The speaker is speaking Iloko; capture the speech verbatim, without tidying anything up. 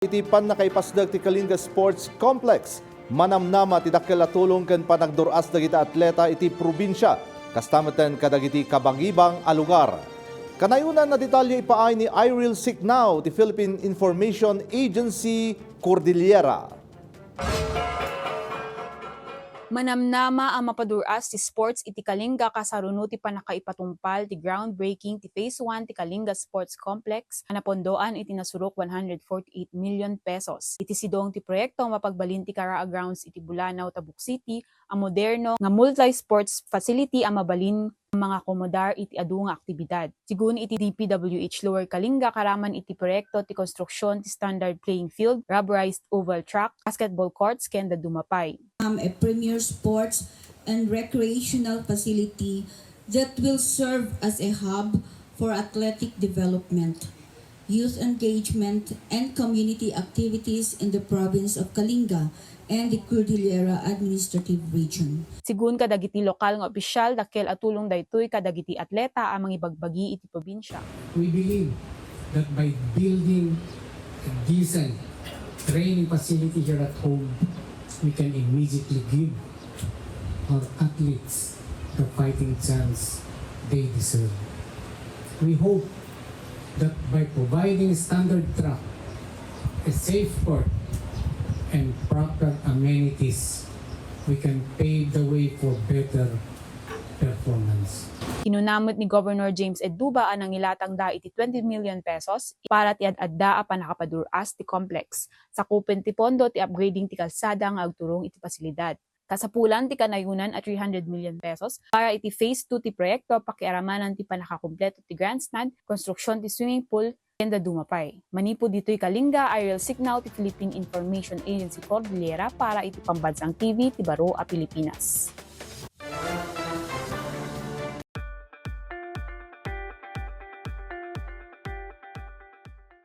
Iti pannakaipasdek ti Kalinga Sports Complex, manamnama ti dakkel a tulong ken panagdur-as dagiti atleta iti probinsia, kasta metten kadagiti kabangibang a lugar. Kanayonan a detalye ipaay ni Iril Siknao ti Philippine Information Agency Cordillera. Manamnama a mapadur-as ti sports iti Kalinga kasaruno ti pannakaipatungpal ti groundbreaking ti Phase one ti Kalinga Sports Complex a napondoan iti nasurok one hundred forty-eight million pesos. Iti sidong ti proyekto, mapagbalin ti kara a grounds iti Bulanao, Tabuk City a moderno nga multi-sports facility a mabalin mangakomodar iti adu nga aktibidad. Sigun iti D P W H Lower Kalinga, karaman iti proyekto ti konstruksyon ti standard playing field, rubberized oval track, basketball courts, ken dadduma pay. Become a premier sports and recreational facility that will serve as a hub for athletic development, youth engagement, and community activities in the province of Kalinga and the Cordillera Administrative Region. Sigun kadagiti lokal nga opisyal, dakkel a tulong daytoy kadagiti atleta a mangibagbagi iti probinsia. We believe that by building a decent training facility here at home, we can immediately give our athletes the fighting chance they deserve. We hope that by providing standard track, a safe court, and proper amenities, we can pave the way for better performance. Kinuna met ni Governor James Edduba a nangilatangda iti twenty million pesos para ti ad-adda a pannakapadur-as ti complex. Sakupen ti pondo ti upgrading ti kalsada nga agturong iti pasilidad. Kasapulan ti kanayonan a three hundred million pesos para iti Phase two ti proyekto, pakiaramanan ti pannakakumpleto ti grandstand, konstruksyon ti swimming pool, ken dadduma pay. Manipud ditoy Kalinga, Iril Siknao ti Philippine Information Agency Cordillera para iti Pambansang T V ti Baro a Pilipinas.